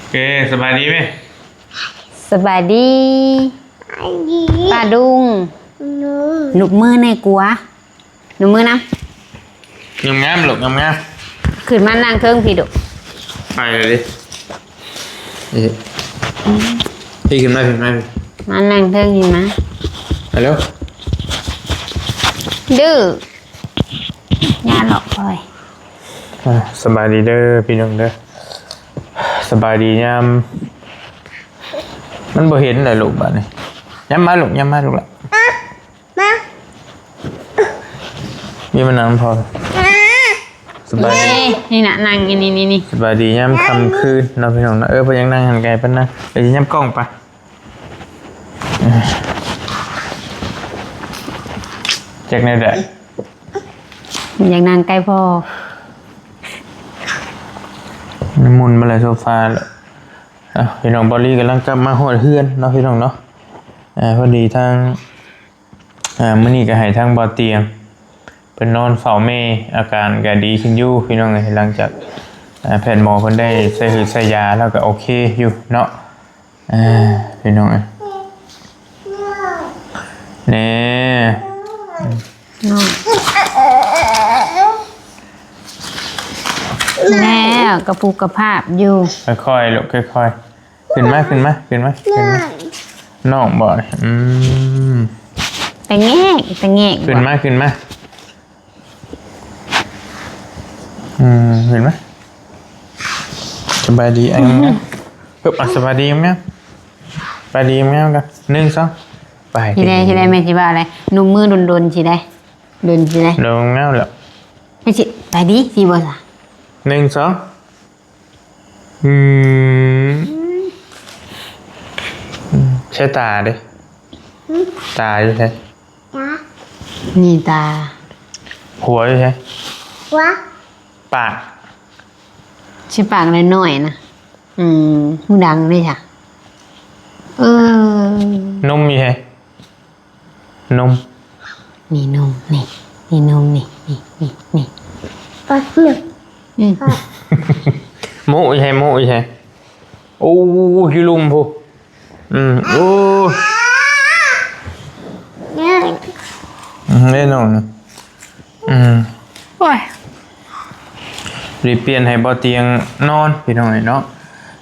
ເຄ ສະບາຍດີແມ່. ສະບາຍດີປ້າດຸງ. ນຸບມືແດ່ກວ່າ ນຸບມືນຳ. ງາມໆລູກ ງາມໆ. ຂຶ້ນມານັ່ງເທິງພີ້ດຸ. ໄປເລີຍດິ. ນີ້ ພີ້ຂຶ້ນມາ ຂຶ້ນມາ ມານັ່ງເທິງພີ້ມາ. ໄປເລັວ. ດື້ ຢ່າຫຼອກຂ້ອຍ. ອ່າ ສະບາຍດີເດີພີ່ນ້ອງເດີ. ສະບາຍດີຍາມ ມັນບໍ່ເຫັນແຫຼະລູກບາດນີ້. ຍາມມາລູກ ຍາມມາລູກລະ. ມາ ມີມານັ່ງນຳພໍ່. ສະບາຍດີ. ເອີ ນີ້ນະ ນັ່ງ ນີ້ ນີ້ ນີ້ ນີ້. ສະບາຍດີຍາມຄ່ຳຄືນເນາະພີ່ນ້ອງເນາະ. ເອີ ເພິ່ນຍັງນັ່ງຫັ້ນ ໃກ້ເພິ່ນນະ. ໄປຍາມກ້ອງປະ. ຈັກແນວໃດ ຢາກນັ່ງໃກ້ພໍ່. ໝຸນມາເລີຍໂຊຟາແລ້ວ. ອ່ະ ພີ່ນ້ອງ ບອລລີກຳລັງກັບມາຮອດເຮືອນເນາະ ພີ່ນ້ອງເນາະ. ອ່າ ພໍດີທາງ ອ່າ ມື້ນີ້ກໍໃຫ້ທາງບ່າວຕຽງເພິ່ນນອນເຝົ້າແມ່ ອາການກໍດີຂຶ້ນຢູ່ພີ່ນ້ອງເອີຍ. ຫຼັງຈາກ ອ່າ ແພດໝໍເພິ່ນໄດ້ໃສ່ຫືດໃສ່ຢາແລ້ວກໍໂອເຄຢູ່ເນາະ. ອ່າ ພີ່ນ້ອງເອີຍ ແນ່ ນ້ອງ ແນ່ ກະປຸກກະພາບຢູ່. ຄ່ອຍໆລູກ ຄ່ອຍໆ. ຂຶ້ນມາ ຂຶ້ນມາ ຂຶ້ນມາ ຂຶ້ນມາ. ນ້ອງບໍ? ອືມ ຕະແງກ ຕະແງກ. ຂຶ້ນມາ ຂຶ້ນມາ. ອືມ ຂຶ້ນມາ. ສະບາຍດີ ອັນງາມ. ເອີ ສະບາຍດີງາມ. ສະບາຍດີງາມກັນ. ໜຶ່ງ ສອງ ໄປ. ຊິໄດ້ ຊິໄດ້ ແມ່ຊິວ່າໄດ ນຸບມືດົນໆ ຊິໄດ້ ດົນຊິໄດ້ ດົນງາມແລ້ວ. ແມ່ຊິ ໄປດີ ຊິບໍ່ຊະ. ໜຶ່ງ ສອງ. ອືມ ໃຊ້ຕາເດ້. ຕາຢູ່ໃສ? ຕາ ນີ້ຕາ. ຫົວຢູ່ໃສ? ຫົວ. ປາກ. ຊິປາກນ້ອຍໆ ນະ. ອືມ ຫູດັງເດ້ຊະ. ເອີ ນົມຢູ່ໃສ? ນົມ ນີ້ນົມ ນີ້ ນີ້ນົມ ນີ້ ນີ້ ນີ້ ນີ້ ປາກນົມ. ອືມ ໂມະຢູ່ໃສ? ໂມະຢູ່ໃສ? ໂອ້ ຢູ່ລຸ່ມພຸ້ນ. ອືມ ໂອ້ ອືມ ເດ້ນ້ອງ. ອືມ ໂອ້ຍ ໄດ້ປ່ຽນໃຫ້ບ່າວຕຽງນອນ ພີ່ນ້ອງເອີຍເນາະ.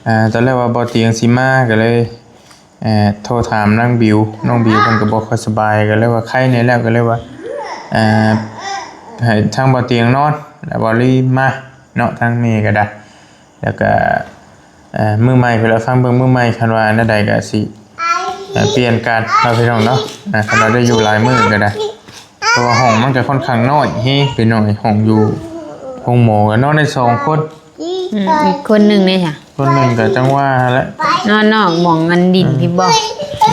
ອ່າ ຕອນແລກວ່າບ່າວຕຽງຊິມາ ກໍເລີຍ ເອີ ໂທຖາມນາງບິວ, ນ້ອງບິວເພິ່ນກໍບໍ່ຄ່ອຍສະບາຍ ກໍເລີຍວ່າໄຄແດ່ແລ້ວ ກໍເລີຍວ່າ ເອີ ໃຫ້ທາງບ່າວຕຽງນອນ ແລ້ວບ່າວລີມາເນາະ, ທາງແມ່ກໍໄດ້. ແລ້ວກໍ ເອີ ມື້ໃໝ່ເພິ່ນລະຟັງເບິ່ງມື້ໃໝ່ ຄັນວ່າແນວໃດກໍຊິ ເອີ ປ່ຽນກັນເນາະ ພີ່ນ້ອງເນາະ. ຄັນວ່າໄດ້ຢູ່ຫຼາຍມື້ກໍໄດ້ ເພາະວ່າຫ້ອງມັນກໍຄ່ອນຂ້າງນ້ອຍແຮງ ພີ່ນ້ອງເອີຍ, ຫ້ອງຢູ່ໂຮງໝໍກໍນອນໄດ້ສອງຄົນ. ອືມ ອີກຄົນໜຶ່ງເດ້ຊະ? ຄົນໜຶ່ງກໍຈັ່ງວ່າຫັ້ນແຫຼະ ນອນນອກໝ່ອງອັນດິນ ອືມ ທີ່ບໍ່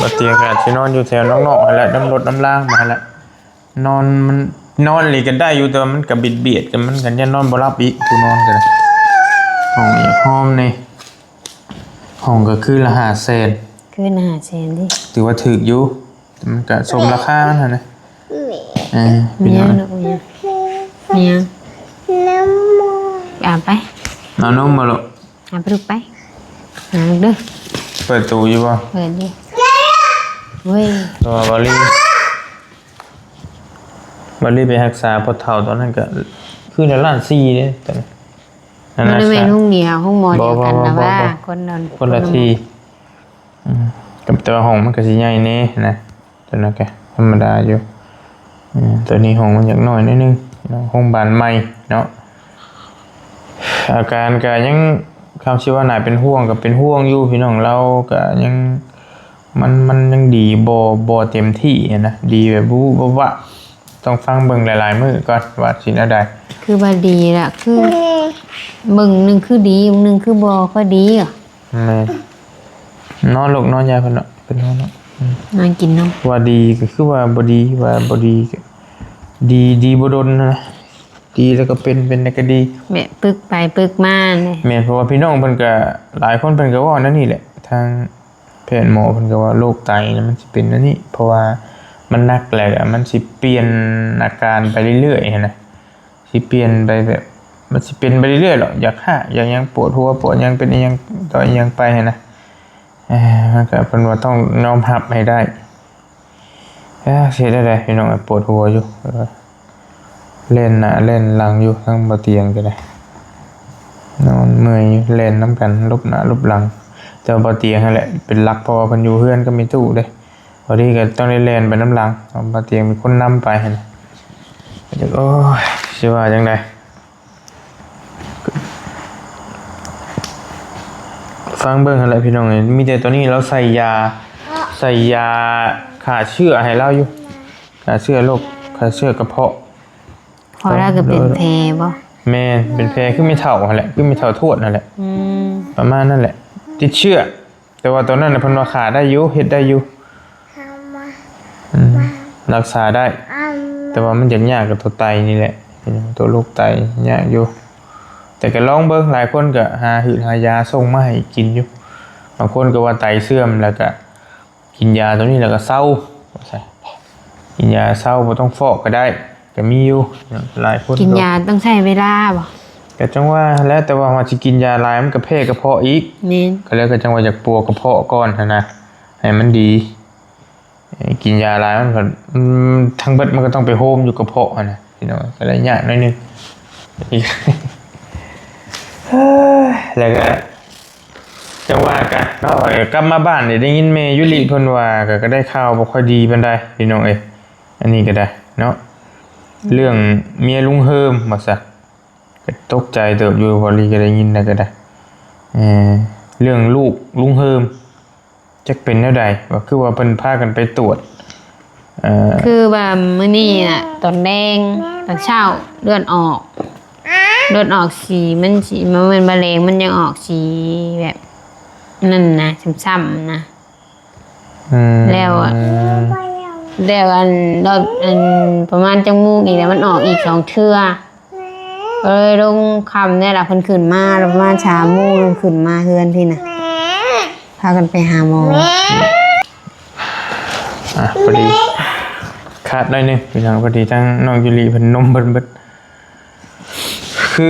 ບ່າວຕຽງກໍອາດຊິນອນຢູ່ແຖວນອກໆຫັ້ນແຫຼະ ນຳລົດນຳລາງມາຫັ້ນແຫຼະ. ນອນ ມັນນອນອີ່ຫຼີກໍໄດ້ຢູ່ ແຕ່ວ່າມັນກໍບຽດໆກັນ ມັນກໍຢ້ານນອນບໍ່ຫຼັບອີກ ຜູ້ນອນກໍໄດ້. ຫ້ອງນີ້ ຫ້ອງນີ້ ຫ້ອງກໍຄືລະຫ້າແສນ. ຄືນຫ້າແສນຕິ? ຖືວ່າຖືກຢູ່ ແຕ່ມັນກະສົມລາຄາມັນຫັ້ນນະ. ເອີ ເປັນຫຍັງ? ມີຫຍັງລູກ? ມີຫຍັງ? ມີຫຍັງ? ອາບໄປ. ເອົານົມບໍ່ລູກ? ອາບໄປລູກໄປ. ອາບເດີ. ເປີດຕູ້ຢູ່ບໍ່? ເປີດຢູ່. ເວີຍ ເພາະວ່າບາລີ ບາລີໄປຮັກສາພໍ່ເຖົ້າຕອນນັ້ນກະຄືນລະລ້ານສີ່ເດ້ ຕອນນັ້ນ. ບໍ່ແມ່ນໂຮງດຽວ ໂຮງໝໍດຽວກັນນະວ່າ. ຄົນລະ ຄົນລະທີ່. ອືມ ກໍແຕ່ວ່າຫ້ອງມັນກໍຊິໃຫຍ່ແດ່ນະ ຕົວນັ້ນກໍທຳມະດາຢູ່. ອືມ ຕົວນີ້ຫ້ອງມັນຢາກນ້ອຍໜ້ອຍໜຶ່ງເນາະ ໂຮງບານໃໝ່ເນາະ. ອາການກໍຍັງ ຄຳຊິວ່າໜ້າເປັນຫ່ວງກໍເປັນຫ່ວງຢູ່ ພີ່ນ້ອງ. ລາວກໍຍັງ ມັນ ມັນຍັງດີບໍ່ ບໍ່ເຕັມທີ່ຫັ້ນນະ ດີແບບວະວະ. ຕ້ອງຟັງເບິ່ງຫຼາຍໆມື້ກ່ອນວ່າຊິແນວໃດ. ຄືວ່າດີລະ ຄືເບິ່ງໜຶ່ງຄືດີ ເບິ່ງໜຶ່ງຄືບໍ່ຄ່ອຍດີ. ແມ່ນ. ນອນລູກ ນອນ ຢາຍເພິ່ນເນາະ ເພິ່ນນອນເນາະ. ອືມ ນອນກິນນົມ. ວ່າດີກໍຄືວ່າບໍ່ດີ ວ່າບໍ່ດີກໍດີ ດີບໍ່ດົນນະ ດີແລ້ວກໍເປັນ ເປັນແລ້ວກໍດີ ແບບປຶກໄປປຶກມາເລີຍ. ແມ່ນ ເພາະວ່າພີ່ນ້ອງເພິ່ນກໍ ຫຼາຍຄົນເພິ່ນກໍເວົ້າແນວນີ້ແຫຼະ ທາງ ແພດໝໍເພິ່ນກໍວ່າໂລກໄຕນະ ມັນຊິເປັນອັນນີ້ ເພາະວ່າມັນໜັກ ແລ້ວກໍມັນຊິປ່ຽນອາການໄປເລື້ອຍໆຫັ້ນນະ ຊິປ່ຽນໄປແບບ ມັນຊິເປັນໄປເລື້ອຍໆເນາະ ຢາກຮາກ ຢາກຫຍັງ ປວດຫົວ ປວດຫຍັງ ເປັນອີ່ຫຍັງ ຕໍ່ອີ່ຫຍັງໄປຫັ້ນນະ. ເອີ ມັນກໍເພິ່ນວ່າຕ້ອງຍອມຮັບໃຫ້ໄດ້. ເອີ ຊິເຮັດແນວໃດພີ່ນ້ອງ ປວດຫົວຢູ່ ແລ່ນໜ້າແລ່ນຫຼັງຢູ່ ທັງບໍ່ຕຽງກໍໄດ້ ນອນເມື່ອຍຢູ່ ແລ່ນນຳກັນ ຫຼົບໜ້າຫຼົບຫຼັງ. ແຕ່ວ່າບໍ່ຕຽງຫັ້ນແຫຼະເປັນຫຼັກ ເພາະວ່າເພິ່ນຢູ່ເຮືອນກັບແມ່ຕູ້ເດ້. ພໍດີກໍຕ້ອງໄດ້ແລ່ນໄປນຳຫຼັງ ເພາະວ່າບໍ່ຕຽງເປັນຄົນນຳໄປຫັ້ນ. ໂອ້ຍ ຊິວ່າຈັ່ງໃດ? ຟັງເບິ່ງຫັ້ນແຫຼະພີ່ນ້ອງເອີຍ. ມີແຕ່ຕອນນີ້ລາວໃສ່ຢາ ໃສ່ຢາຂ້າເຊື້ອໃຫ້ລາວຢູ່ ຂ້າເຊື້ອໂລກ ຂ້າເຊື້ອກະເພາະ. ເພາະລາວກໍເປັນແຜບໍ່? ແມ່ນ ເປັນແຜຄືແມ່ເຖົ້າຫັ້ນແຫຼະ ຄືແມ່ເຖົ້າທວດຫັ້ນແຫຼະ. ອືມ ປະມານນັ້ນແຫຼະ ຕິດເຊື້ອ. ແຕ່ວ່າຕອນນັ້ນນະເພິ່ນວ່າຂ້າໄດ້ຢູ່ ເຮັດໄດ້ຢູ່ ອືມ ລັກສາໄດ້ ແຕ່ວ່າມັນຈະຍາກກັບຕົວໄຕນີ້ແຫຼະ ຕົວໂລກໄຕຍາກຢູ່. ແຕ່ກໍລອງເບິ່ງ ຫຼາຍຄົນກໍຫາຮືດຫາຢາສົ່ງມາໃຫ້ກິນຢູ່. ບາງຄົນກໍວ່າໄຕເສື່ອມ ແລ້ວກໍກິນຢາຕົວນີ້ແລ້ວກໍເຊົາ ວ່າຊັ້ນ ກິນຢາເຊົາ ບໍ່ຕ້ອງຟອກກໍໄດ້ ກໍມີຢູ່ ຫຼາຍຄົນ ກິນຢາຕ້ອງໃຊ້ເວລາບໍ່? ກໍຈັ່ງວ່າແຫຼະ ແຕ່ວ່າເຮົາຊິກິນຢາຫຼາຍ ມັນກໍແພ້ກະເພາະອີກ. ແມ່ນ ກໍແລ້ວ ກໍຈັ່ງວ່າຢາກປົວກະເພາະກ່ອນຫັ້ນນະ ໃຫ້ມັນດີ. ກິນຢາຫຼາຍມັນກໍ ອືມ ທັງເບິດມັນກໍຕ້ອງໄປໂຮມຢູ່ກະເພາະຫັ້ນນະ ພີ່ນ້ອງ ກໍເລີຍຍາກໜ້ອຍໜຶ່ງ. ແລ້ວກໍຈັ່ງວ່າກັນເນາະ ກັບມາບ້ານນີ້ໄດ້ຍິນແມ່ຢູລິເພິ່ນວ່າ ກໍ ກໍໄດ້ຂ່າວບໍ່ຄ່ອຍດີປານໃດ ພີ່ນ້ອງເອີຍ. ອັນນີ້ກໍໄດ້ເນາະ ເລື່ອງເມຍລຸງເຮີມວ່າຊັ້ນ. ກໍຕົກໃຈເຕີບຢູ່ ເວົ້າອີ່ຫຼີກໍໄດ້ຍິນແລ້ວກໍໄດ້ ເອີ ເລື່ອງລູກລຸງເຮີມ ຈັກເປັນແນວໃດ ວ່າຄືວ່າເພິ່ນພາກັນໄປຕວດ ເອີ ຄືວ່າມື້ນີ້ນະ ຕອນແລງ ຕອນເຊົ້າເລືອດອອກ ເລືອດອອກສີມັນສີ ມັນບໍ່ແມ່ນວ່າແດງ ມັນຍັງອອກສີແບບນັ້ນນະ ຊ້ຳໆນະ. ອືມ ແລ້ວ ແລ້ວອັນ ລອບ ອັນ ປະມານຈັກໂມງອີກແລ້ວ ມັນອອກອີກສອງເທື່ອ ເອີຍ ລົງຄ່ຳແດ່ລະ ເພິ່ນຂຶ້ນມາ ປະມານສາມໂມງ ເພິ່ນຂຶ້ນມາເຮືອນພີ້ນະ ພາກັນໄປຫາໝໍ. ອ່ະ ພໍດີຂາດໜ້ອຍໜຶ່ງ ພີ່ນ້ອງ ພໍດີທາງນ້ອງຢູລິເພິ່ນນົມເພິ່ນເບິດ. ຄື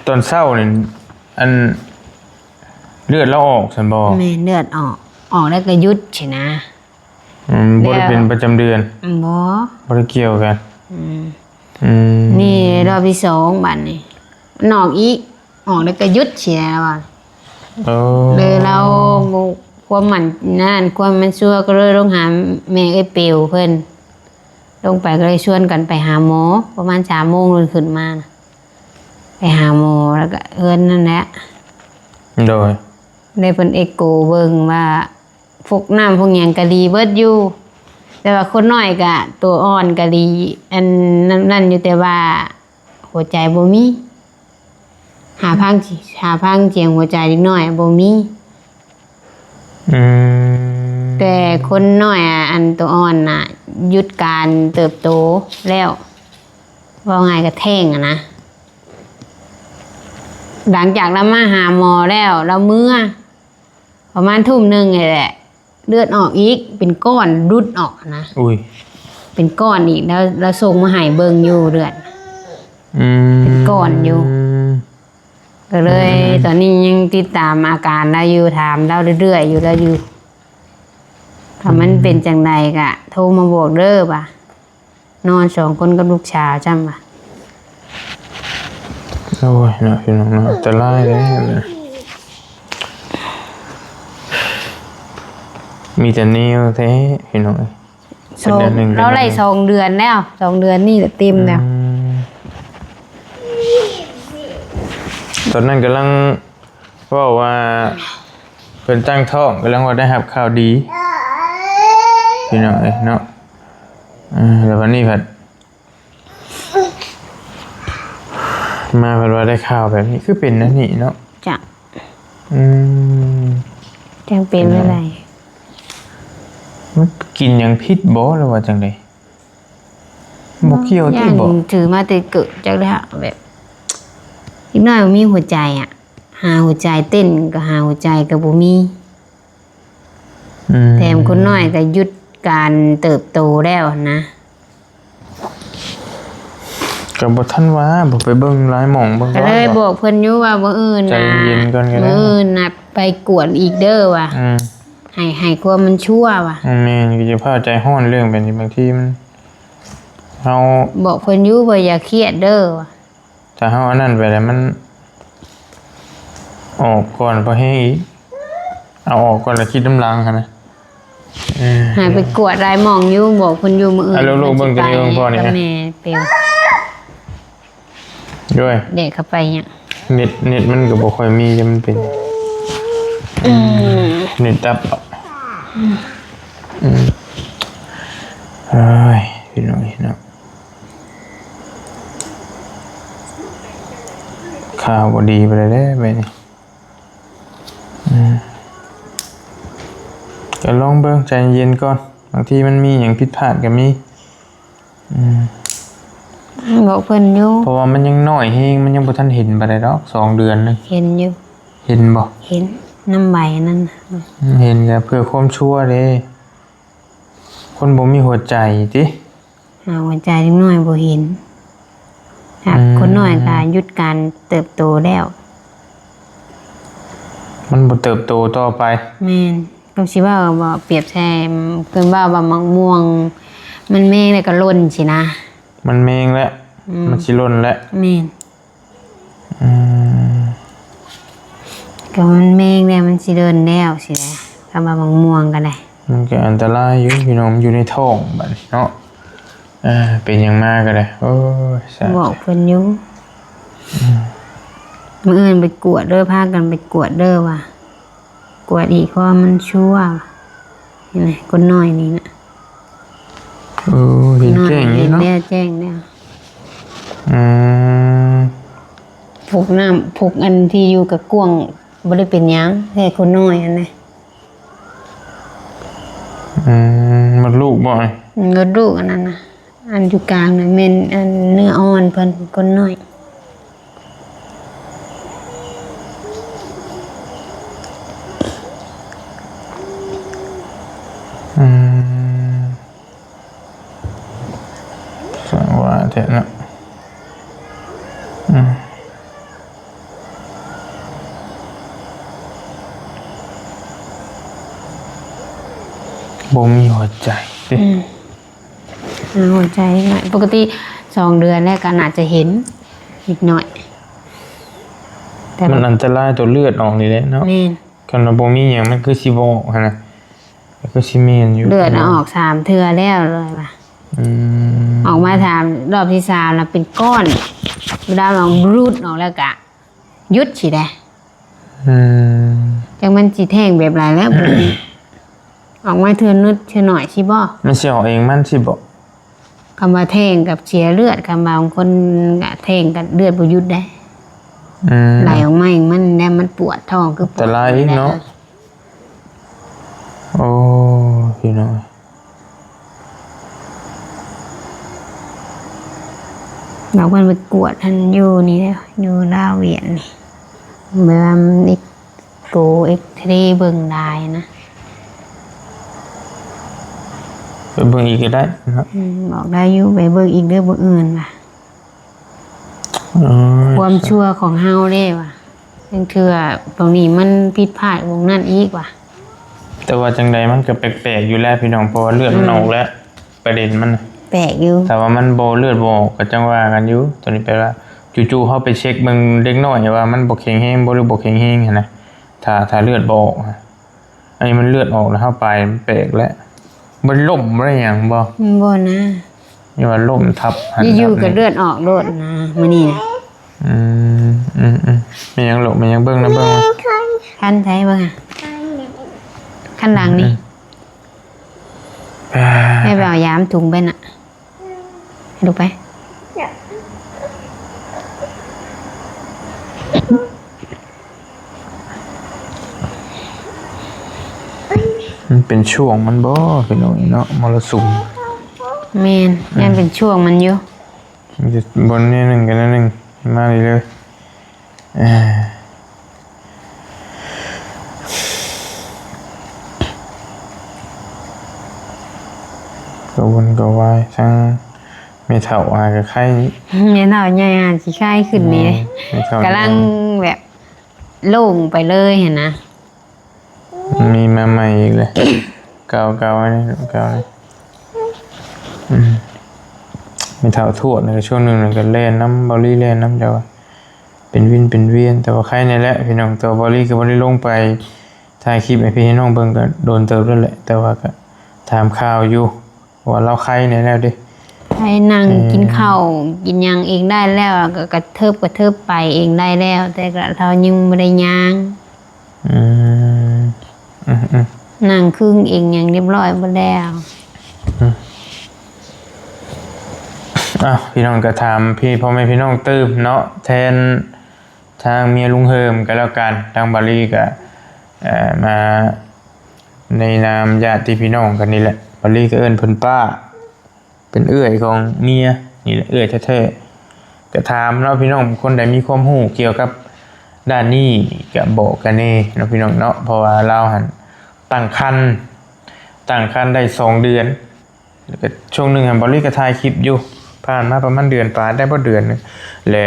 ຕອນເຊົ້ານີ້ ອັນ ເລືອດລາວອອກຊັ້ນບໍ່? ແມ່ນ ເລືອດອອກ ອອກແລ້ວກໍຢຸດຊີ້ນະ. ອືມ ບໍ່ໄດ້ເປັນປະຈຳເດືອນ? ບໍ່ ບໍ່ໄດ້ກ່ຽວກັນ. ອືມ ອືມ ນີ້ຮອບທີສອງບາດນີ້ ມັນອອກອີກ ອອກແລ້ວກໍຢຸດຊີ້ນະວ່າ. ໂອ້ ເລີຍລາວ ຄວາມໝັ້ນນັ້ນ ຄວາມມັນຊົ່ວ ກໍເລີຍລົງຫາແມ່ເອື້ອຍປິວເພິ່ນ ລົງໄປກໍເລີຍຊວນກັນໄປຫາໝໍ ປະມານສາມໂມງເພິ່ນຂຶ້ນມານະ ໄປຫາໝໍ ແລ້ວກໍເຮືອນນັ້ນແຫຼະ. ໂດຍ ໄດ້ເພິ່ນເອັກໂກເບິ່ງວ່າ ພວກນ້ຳພວກຫຍັງກໍດີເບິດຢູ່ ແຕ່ວ່າຄົນນ້ອຍກໍຕົວອ່ອນກໍດີ ອັນນັ້ນ ນັ້ນຢູ່ ແຕ່ວ່າຫົວໃຈບໍ່ມີ ຫາຟັງ ຫາຟັງສຽງຫົວໃຈເດັກນ້ອຍບໍ່ມີ. ອືມ ແຕ່ຄົນນ້ອຍ ອະ ອັນຕົວອ່ອນນະ ຢຸດການເຕີບໂຕແລ້ວ ເວົ້າງ່າຍກໍແທ້ງຫັ້ນນະ. ຫຼັງຈາກລາວມາຫາໝໍແລ້ວ ລາວເມືອ ປະມານທຸ່ມໜຶ່ງນີ້ແຫຼະ ເລືອດອອກອີກ ເປັນກ້ອນດຸດອອກນະ. ອຸ້ຍ ເປັນກ້ອນອີກ ແລ້ວ ແລ້ວສົ່ງມາໃຫ້ເບິ່ງຢູ່ເລືອດ. ອືມ ເປັນກ້ອນຢູ່ ກໍເລີຍ ອືມ ຕອນນີ້ຍັງຕິດຕາມອາການລາວຢູ່ ຖາມລາວເລື້ອຍໆຢູ່ ລາວຢູ່ ຖ້າມັນ ອືມ ເປັນຈັ່ງໃດກໍໂທມາບອກເດີວ່າ. ນອນສອງຄົນກັບລູກສາວຊ້ຳວ່າ. ໂອ້ຍເນາະ ພີ່ນ້ອງເນາະ ອັນຕະລາຍເດ້ ມີແຕ່ແນວແທ້ພີ່ນ້ອງເອີຍ. ສອງ ເປັນເດືອນໜຶ່ງ ລາວໄດ້ສອງເດືອນແລ້ວ ສອງເດືອນນີ້ແຫຼະເຕັມແລ້ວ. ອືມ ຕອນນັ້ນກຳລັງ ເວົ້າວ່າເພິ່ນຕັ້ງທ້ອງ ກຳລັງວ່າໄດ້ຮັບຂ່າວດີ ພີ່ນ້ອງເອີຍເນາະ. ເອີ ແລ້ວບັດນີ້ພັດມາ ເພິ່ນວ່າໄດ້ຂ່າວແບບນີ້ ຄືເປັນແນວນີ້ເນາະ. ຈ້ະ ອືມ ຈັ່ງເປັນແນວໃດ? ມັນກິນຫຍັງຜິດບໍ່ ຫຼືວ່າຈັ່ງໃດ? ບໍ່ກ່ຽວຕິບໍ່? ຢ້ານຖືມາແຕ່ເກີດ ຈັກແລ້ວ ແບບເດັກນ້ອຍບໍ່ມີຫົວໃຈອະ ຫາຫົວໃຈເຕັ້ນກໍຫາຫົວໃຈກໍບໍ່ມີ. ອືມ ແຖມຄົນນ້ອຍກໍຢຸດການເຕີບໂຕແລ້ວນະ. ກໍບໍ່ທັນວ່າ ບໍ່ໄປເບິ່ງຫຼາຍໝ່ອງເບິ່ງ ກໍເລີຍບອກເພິ່ນຢູ່ວ່າມື້ອື່ນ ໃຈເຢັນກ່ອນກໍໄດ້ ມື້ອື່ນນະໄປກວດອີກເດີວ່າ ອືມ ໃຫ້ ໃຫ້ຄວາມມັນຊົວວ່າ ອືມ ແມ່ນ ຢ່າຟ້າວໃຈຮ້ອນເລື່ອງແບບນີ້ ບາງທີມັນ ເຮົາບອກເພິ່ນຢູ່ວ່າຢ່າຄຽດເດີວ່າ ຖ້າເຮົາອັນນັ້ນໄປແລ້ວມັນອອກກ່ອນພໍແຮງອີກ ເອົາອອກກ່ອນແລ້ວຄິດນຳຫຼັງຫັ້ນນະ ເອີ ໃຫ້ໄປກວດຫຼາຍໝ່ອງຢູ່ ບອກເພິ່ນຢູ່ມື້ອື່ນ ໃຫ້ລູກໆເບິ່ງຕົວນີ້ເບິ່ງພໍ່ນີ້ນະ ແມ່ເປວ ໂອ້ຍ ແດກເຂົ້າໄປຫຍັງ ເນັດ ເນັດມັນກໍບໍ່ຄ່ອຍມີ ມັນເປັນ ອືມ ເນັດດັບ ອືມ ອືມ ເອີຍ ພີ່ນ້ອງເນາະ ຂ່າວບໍ່ດີປານໃດເດ້ແບບນີ້ ອືມ ກໍລອງເບິ່ງໃຈເຢັນກ່ອນ ບາງທີມັນມີຫຍັງຜິດພາດກໍມີ ອືມ ບອກເພິ່ນຢູ່ ເພາະວ່າມັນຍັງນ້ອຍແຮງ ມັນຍັງບໍ່ທັນເຫັນປານໃດດອກ ສອງເດືອນນະ ເຫັນຢູ່ ເຫັນບໍ່? ເຫັນ ນຳໃບນັ້ນນະ ອືມ ເຫັນກໍເພື່ອຄວາມຊົວເດ້ ຄົນບໍ່ມີຫົວໃຈຕິ ຫາຫົວໃຈເດັກນ້ອຍບໍ່ເຫັນ ຫາກ ອືມ ຄົນນ້ອຍກໍຢຸດການເຕີບໂຕແລ້ວ ມັນບໍ່ເຕີບໂຕຕໍ່ໄປ ແມ່ນ ກໍຊິເວົ້າບໍ່ ປຽບໃສ່ ເພິ່ນເວົ້າວ່າໝາກມ່ວງ ມັນແມງແລ້ວກໍຫຼົ່ນຊີ້ນະ ມັນແມງແລ້ວ ອືມ ມັນຊິຫຼົ່ນແລ້ວ ແມ່ນ ອືມ ກໍມັນແມງແລ້ວ ມັນຊິເດີນແລ້ວຊີ້ແຫຼະ ຄຳວ່າໝາກມ່ວງກໍໄດ້ ມັນກໍອັນຕະລາຍຢູ່ພີ່ນ້ອງ ມັນຢູ່ໃນທ້ອງບັດນີ້ເນາະ ເອີ ເປັນຫຍັງມາກໍໄດ້ ໂອ້ຍ ສາທຸ ບອກເພິ່ນຢູ່ ອືມ ມື້ອື່ນໄປກວດເດີ ພາກັນໄປກວດເດີວ່າ ກວດອີກ ເພາະວ່າມັນຊົວ ເຫັນໄໝ ຄົນນ້ອຍນີ້ນະ ເອີ ເຫັນແຈ້ງຢູ່ເນາະ ເຫັນແລ້ວ ແຈ້ງແລ້ວ ອືມ ພວກນ້ຳ ພວກອັນທີ່ຢູ່ກະກວາງບໍ່ໄດ້ເປັນຫຍັງ ແຕ່ຄົນນ້ອຍຫັ້ນນະ ອືມ ມົດລູກບໍ່? ມົດລູກອັນນັ້ນນະ ອັນຢູ່ກາງນະແມ່ນອັນເນື້ອອ່ອນເພິ່ນ ຄົນນ້ອຍ ອືມ ຊ່າງວ່າແທ້ເນາະ ອືມ ບໍ່ມີຫົວໃຈຕິ ອືມ ຫົວໃຈເລັກນ້ອຍ ປົກກະຕິສອງເດືອນແລ້ວກໍໜ້າຈະເຫັນເລັກນ້ອຍ ແຕ່ມັນອັນຕະລາຍຕົວເລືອດອອກນີ້ແຫຼະເນາະ ແມ່ນ ຄັນວ່າບໍ່ມີຫຍັງມັນຄືຊິບໍ່ອອກຫັ້ນນະ ກໍຄືຊິແມ່ນຢູ່ ເລືອດອອກສາມເທື່ອແລ້ວເລີຍວ່າ ອືມ ອອກມາສາມ ຮອບທີສາມລະເປັນກ້ອນ ເວລາອອກບຣູດອອກແລ້ວກະຢຸດຊິໄດ້ ອືມ ຈັກມັນຊິແທງແບບໃດແລ້ວ ອອກມາເທື່ອໜຶດເທື່ອໜ້ອຍຊິບໍ່ ມັນຊິອອກເອງມັນຊິບໍ່ ຄຳວ່າແທງກັບເສຍເລືອດ ຄຳວ່າບາງຄົນກະແທງກັບເລືອດບໍ່ຢຸດໄດ້ ອືມ ໄຫຼອອກມາເອງມັນແລ້ວ ມັນປວດທ້ອງຄືປວດ ອັນຕະລາຍອີກເນາະ ໂອ້ ພີ່ນ້ອງ ບອກເພິ່ນໄປກວດຫັ້ນຢູ່ນີ້ແຫຼະ ຢູ່ລາວວຽດນີ້ ແບບວ່າມັນເອັກ ໂຕເອັກເຣເບິ່ງໄດ້ນະ ໄປເບິ່ງອີກກໍໄດ້ເນາະ ອືມ ບອກໄດ້ຢູ່ ໄປເບິ່ງອີກເດີມື້ອື່ນວ່າ ເອີ ຄວາມຊົ່ວຂອງເຮົາເດ້ວ່າ ລາງເທື່ອຕົງນີ້ມັນຜິດພາດຕົງນັ້ນອີກວ່າ ແຕ່ວ່າຈັ່ງໃດມັນກໍແປກໆຢູ່ແລ້ວພີ່ນ້ອງ ເພາະວ່າເລືອດມັນອອກແລ້ວ ອືມ ປະເດັນມັນນະ ແປກຢູ່ ຖ້າວ່າມັນບໍ່ ເລືອດບໍ່ອອກກໍຈັ່ງວ່າກັນຢູ່ ຕົວນີ້ແປວ່າ ຈູ່ໆເຮົາໄປເຊັກເບິ່ງເດັກນ້ອຍວ່າມັນບໍ່ແຂງແຮງບໍ່ ຫຼືບໍ່ແຂງແຮງຫັ້ນນະ ຖ້າ ຖ້າເລືອດບໍ່ອອກ ອັນນີ້ມັນເລືອດອອກແລ້ວ ເຮົາປາຍມັນແປກແລ້ວ ບໍ່ລົ້ມບໍ່ໄດ້ຫຍັງບໍ່? ບໍ່ນະ ຢ່າວ່າລົ້ມທັບຫັ້ນ ຢູ່ໆກໍເລືອດອອກໂລດນະ ມື້ນີ້ນະ ອືມ ອືມໆ ແມ່ນຫຍັງລູກ? ແມ່ນຫຍັງ? ເບິ່ງນະ ເບິ່ງນະ ຄັນໃສ ເບິ່ງຫາ ຄັນຫຼັງນີ້ ອືມ ແມ່ໄປເອົາຢາມທຸງໄປນະ ໃຫ້ລູກໄປ ມັນເປັນຊ່ວງມັນບໍ່ ພີ່ນ້ອງເນາະ ມໍລະສຸມ ແມ່ນ ອືມ ຍັງເປັນຊ່ວງມັນຢູ່ ມັນຈະບ່ອນແນວໜຶ່ງກັບແນວໜຶ່ງ ມາເລື້ອຍໆ ເອີ ກະວົນກະວາຍ ທັງ ແມ່ເຖົ້າຫາກໍໄຄ ແມ່ເຖົ້າໃຫຍ່ຫາຊິໄຄຂຶ້ນນີ້ ແມ່ເຖົ້າ ກຳລັງແບບໂລ່ງໄປເລີຍຫັ້ນນະ. ມີມາໃໝ່ອີກແລ້ວ ເກົ່າໆ ອັນນີ້ເກົ່ານີ້ ອືມ ແມ່ເຖົ້າທວດນີ້ກໍຊ່ວງໜຶ່ງກໍແລ່ນນຳ ເບົາລີແລ່ນນຳ ແຕ່ວ່າເປັນວິນເປັນວຽນ ແຕ່ວ່າໄຄແດ່ແຫຼະພີ່ນ້ອງ. ແຕ່ວ່າເບົາລີກໍບໍ່ໄດ້ລົງໄປຖ່າຍຄລິບໃຫ້ພີ່ໃຫ້ນ້ອງເບິ່ງ ກໍໂດນເຕີບແລ້ວແຫຼະ ແຕ່ວ່າກໍຖາມຂ່າວຢູ່ ເພາະວ່າລາວໄຄແດ່ແລ້ວເດ້ ໄຄ ນັ່ງ ເອີ ກິນເຂົ້າກິນຫຍັງເອງໄດ້ແລ້ວ ກໍກະເທີບກະເທີບໄປເອງໄດ້ແລ້ວ ແຕ່ກໍລາວຍັງບໍ່ໄດ້ຍ່າງ. ອືມ ອືມໆ ນັ່ງຄຶງເອງຫຍັງຮຽບຮ້ອຍໝົດແລ້ວ. ອືມ ອ້າວ ພີ່ນ້ອງກໍຖາມພີ່ ພໍ່ແມ່ພີ່ນ້ອງຕື່ມເນາະ ແທນທາງເມຍລຸງເຮີມກໍແລ້ວກັນ ທາງເບົາລີກໍ ເອີ ມາໃນນາມຍາດຕິພີ່ນ້ອງກັນນີ້ແຫຼະ ເບົາລີກໍເອີ້ນເພິ່ນປ້າ ເປັນເອື້ອຍຂອງເມຍນີ້ແຫຼະ ເອື້ອຍແທ້ໆ. ກະຖາມເນາະພີ່ນ້ອງ ຄົນໃດມີຄວາມຮູ້ກ່ຽວກັບດ້ານນີ້ກະບອກກັນແດ່ເນາະພີ່ນ້ອງເນາະ ເພາະວ່າລາວຫັ້ນຕັ້ງຄັນ ຕັ້ງຄັນໄດ້ສອງເດືອນ ແລ້ວກະຊ່ວງໜຶ່ງຫັ້ນເບົາລີກະຖ່າຍຄລິບຢູ່ ຜ່ານມາປະມານເດືອນປາຍ ໄດ້ບໍ່ເດືອນໜຶ່ງ ແລະ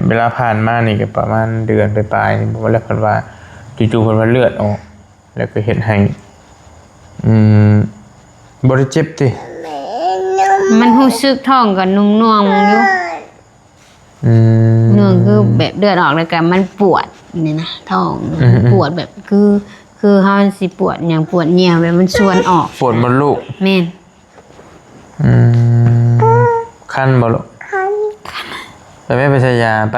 ເວລາຜ່ານມານີ້ກະປະມານເດືອນປາຍໆນີ້ ແລ້ວເພິ່ນວ່າ ຈູ່ໆເພິ່ນວ່າເລືອດອອກ ແລ້ວກໍເຮັດໃຫ້ ອືມ ບໍ່ໄດ້ເຈັບຕິ? ມັນຮູ້ສຶກທ້ອງກໍໜ່ວງໆຢູ່ ອືມ ໜ່ວງຄືແບບເລືອດອອກ ແລ້ວກໍມັນປວດນີ້ນະ ທ້ອງ ອືມໆ ປວດແບບຄື ຄືເຮົາຊິປວດຫຍັງ ປວດຍ່ຽວ ແບບມັນຊວນອອກ ປວດມົດລູກ ແມ່ນ ອືມ ຄັນບໍ່ລູກ? ຄັນ ໄປແມ່ໄປໃສ່ຢາໄປ.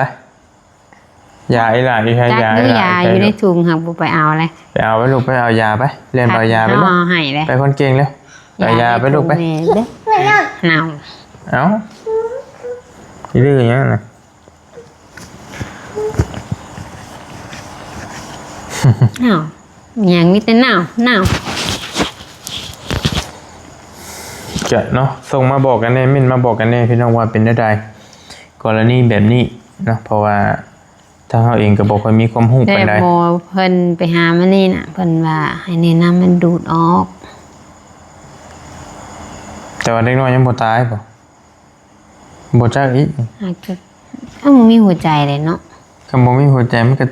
ຢາອີ່ຫຼ້າຢູ່ໃສ? ຈັກ ຢາ ຢູ່ໃນຖົງຫັ້ນ ບໍ່ໄປເອົາເລີຍ ໄປເອົາໄປລູກ ໄປເອົາຢາໄປ ແລ່ນໄປເອົາຢາໄປລູກ ເອົາໃຫ້ເລີຍ ໄປຄົນເກັ່ງເລີຍ ເອົາຢາໄປລູກໄປ ເນາະ ເອົ້າ ດື້ຫຍັງນະ ເອົ້າ ຫຍັງ ມີແຕ່ເນົ່າ ເນົ່າ ກະເນາະ ສົ່ງມາບອກກັນແດ່ ເມັ້ນມາບອກກັນແດ່ ພີ່ນ້ອງວ່າເປັນແນວໃດ ກໍລະນີແບບນີ້ເນາະ ເພາະວ່າ ທາງເຮົາເອງກໍບໍ່ຄ່ອຍມີຄວາມຮູ້ປານໃດ ແຕ່ໝໍເພິ່ນໄປຫາມານີ້ນະ ເພິ່ນວ່າໃຫ້ແນະນຳມັນດູດອອກ ແຕ່ວ່າເດັກນ້ອຍຍັງບໍ່ຕາຍບໍ່? ບໍ່ຈັກອີກ ອາດຈະ ເອົ້າ ບໍ່ມີຫົວໃຈເດ້ເນາະ ຄັນບໍ່ມີຫົວໃຈມັນກໍ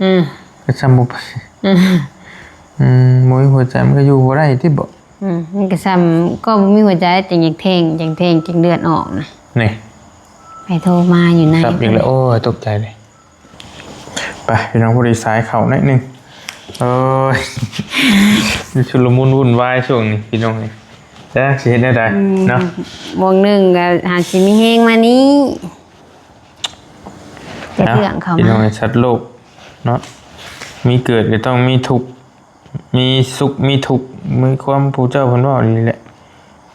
ອືມ ກໍຊ່ຳບໍ່ໄປ ອືມ ອືມ ບໍ່ມີຫົວໃຈມັນກໍຢູ່ບໍ່ໄດ້ຕິບໍ? ອືມ ມັນກໍຊ່ຳ ກໍບໍ່ມີຫົວໃຈ ຈັ່ງຢາກແທ້ງ ຈັ່ງແທ້ງ ຈຶ່ງເລືອດອອກນະ ນີ້ ໃຜໂທມາຢູ່ໃນ ສັບອີກແລ້ວ ໂອ້ຍ ຕົກໃຈເລີຍ. ໄປພີ່ນ້ອງ ພໍດີສາຍເຂົ້າໜ້ອຍໜຶ່ງ ໂອ້ຍ ຊຸນລະມຸນວຸ່ນວາຍຊ່ວງນີ້ພີ່ນ້ອງເອີຍ ຈັກຊິເຮັດແນວໃດ ອືມ ເນາະ ໝ່ອງໜຶ່ງກໍຫາຊິມີແຮງມານີ້ ຈັກເລື່ອງເຂົ້າມາ ພີ່ນ້ອງເອີຍ ສັດໂລກເນາະ ມີເກີດກໍຕ້ອງມີທຸກ ມີສຸກມີທຸກ ມີຄວາມ ຜູ້ເຈົ້າເພິ່ນເວົ້ານີ້ແຫຼະ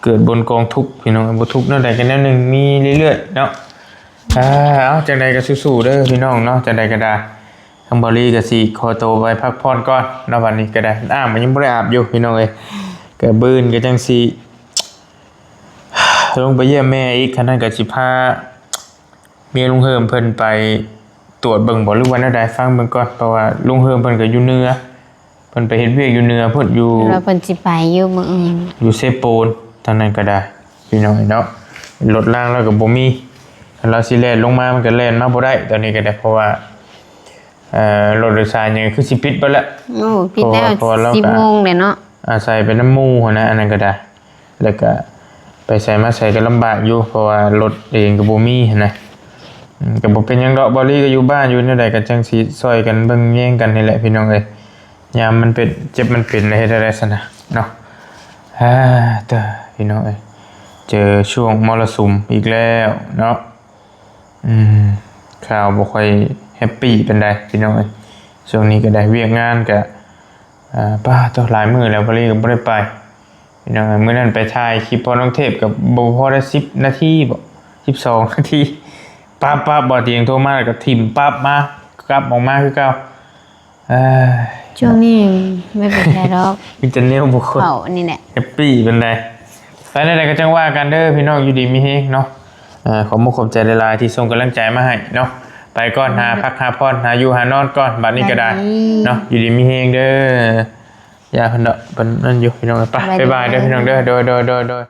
ເກີດບົນກອງທຸກ ພີ່ນ້ອງ ບໍ່ທຸກແນວໃດກໍແນວໜຶ່ງ ມີເລື້ອຍໆເນາະ ອ່າ ເອົາ ຈັ່ງໃດກໍສູ້ໆເດີພີ່ນ້ອງເນາະ ຈັ່ງໃດກໍໄດ້ ທາງເບົາລີກໍຊິຂໍໂຕໄປພັກຜ່ອນກ່ອນເນາະ ບັດນີ້ກໍໄດ້ ອາບມັນຍັງບໍ່ໄດ້ອາບຢູ່ພີ່ນ້ອງເອີຍ ກໍມື້ອື່ນກໍຈັ່ງຊິລົງໄປຢ້ຽມແມ່ອີກ ຄັນນັ້ນກໍຊິພາ ເມຍລຸງເຮີມເພິ່ນໄປຕວດເບິ່ງບໍ່ ຫຼືວ່າແນວໃດ ຟັງເບິ່ງກ່ອນ ເພາະວ່າລຸງເຮີມເພິ່ນກໍຢູ່ເໜືອ ເພິ່ນໄປເຮັດວຽກຢູ່ເໜືອພຸ້ນ ຢູ່ ແລ້ວເພິ່ນຊິໄປຢູ່ມື້ອື່ນ ຢູ່ເຊໂປນ ທາງນັ້ນກໍໄດ້ ພີ່ນ້ອງເນາະ ລົດລາງລາວກໍບໍ່ມີ ຄັນລາວຊິແລ່ນລົງມາ ມັນກໍແລ່ນມາບໍ່ໄດ້ຕອນນີ້ກໍໄດ້ ເພາະວ່າ ເອີ ລົດໂດຍສານຫຍັງຄືຊິປິດເບິດແລ້ວ ໂອ້ ປິດແລ້ວ ເພາະວ່າ ເພາະວ່າລາວກໍ ສິບໂມງແລ້ວເນາະ ອາໄສໄປນຳໝູ່ຫັ້ນນະ ອັນນັ້ນກໍໄດ້ ແລ້ວກະໄປໃສມາໃສກໍລຳບາກຢູ່ ເພາະວ່າລົດເອງກໍບໍ່ມີຫັ້ນນະ ອືມ ກໍບໍ່ເປັນຫຍັງດອກ ເບົາລີກໍຢູ່ບ້ານຢູ່ ແນວໃດກໍຈັ່ງຊິຊ່ອຍກັນເບິ່ງແຍງກັນນີ້ແຫຼະພີ່ນ້ອງເອີຍ ຍາມມັນເປັນເຈັບມັນເປັນແລ້ວເຮັດແນວໃດຊັ້ນນະເນາະ ອາ ເຕີ ພີ່ນ້ອງເອີຍ ເຈີຊ່ວງມໍລະສຸມອີກແລ້ວເນາະ ອືມ ຂ່າວບໍ່ຄ່ອຍແຮັບປີປານໃດພີ່ນ້ອງເອີຍ ຊ່ວງນີ້ກໍໄດ້ວຽກງານກໍ ອ່າ ປ້າໂຕ ຫຼາຍມື້ແລ້ວ ເບົາລີກໍບໍ່ໄດ້ໄປ ພີ່ນ້ອງເອີຍ ມື້ນັ້ນໄປຖ່າຍຄລິບພໍ່ນ້ອງເທບກໍບໍ່ພໍໄດ້ສິບນາທີບໍ ສິບສອງນາທີ ປັບໆ ບ່າວຕຽງໂທມາ ແລ້ວກໍຖິ້ມປັບມາ ກັບອອກມາຄືເກົ່າ ເອີຍ ຊ່ວງນີ້ບໍ່ໄປໃສດອກ ມີແຕ່ແນວບໍ່ຄ່ອຍ ເຂົານີ້ແຫຼະ ແຮັບປີປານໃດ ໄປແນວໃດກໍຈັ່ງວ່າກັນເດີ ພີ່ນ້ອງ ຢູ່ດີມີແຮງເນາະ ເອີ ຂອບມຸກຂອບໃຈຫຼາຍໆ ທີ່ສົ່ງກຳລັງໃຈມາໃຫ້ເນາະ ໄປກ່ອນ ຫາພັກຫາຜ່ອນ ຫາຢູ່ຫານອນກ່ອນ ບັດນີ້ກໍໄດ້ເນາະ ຢູ່ດີມີແຮງເດີ ຢ່າເພິ່ນດອກ ເພິ່ນນັ້ນຢູ່ ພີ່ນ້ອງ ໄປ ບາຍບາຍເດີ ພີ່ນ້ອງເດີ ໂດຍ ໂດຍ ໂດຍ ໂດຍ.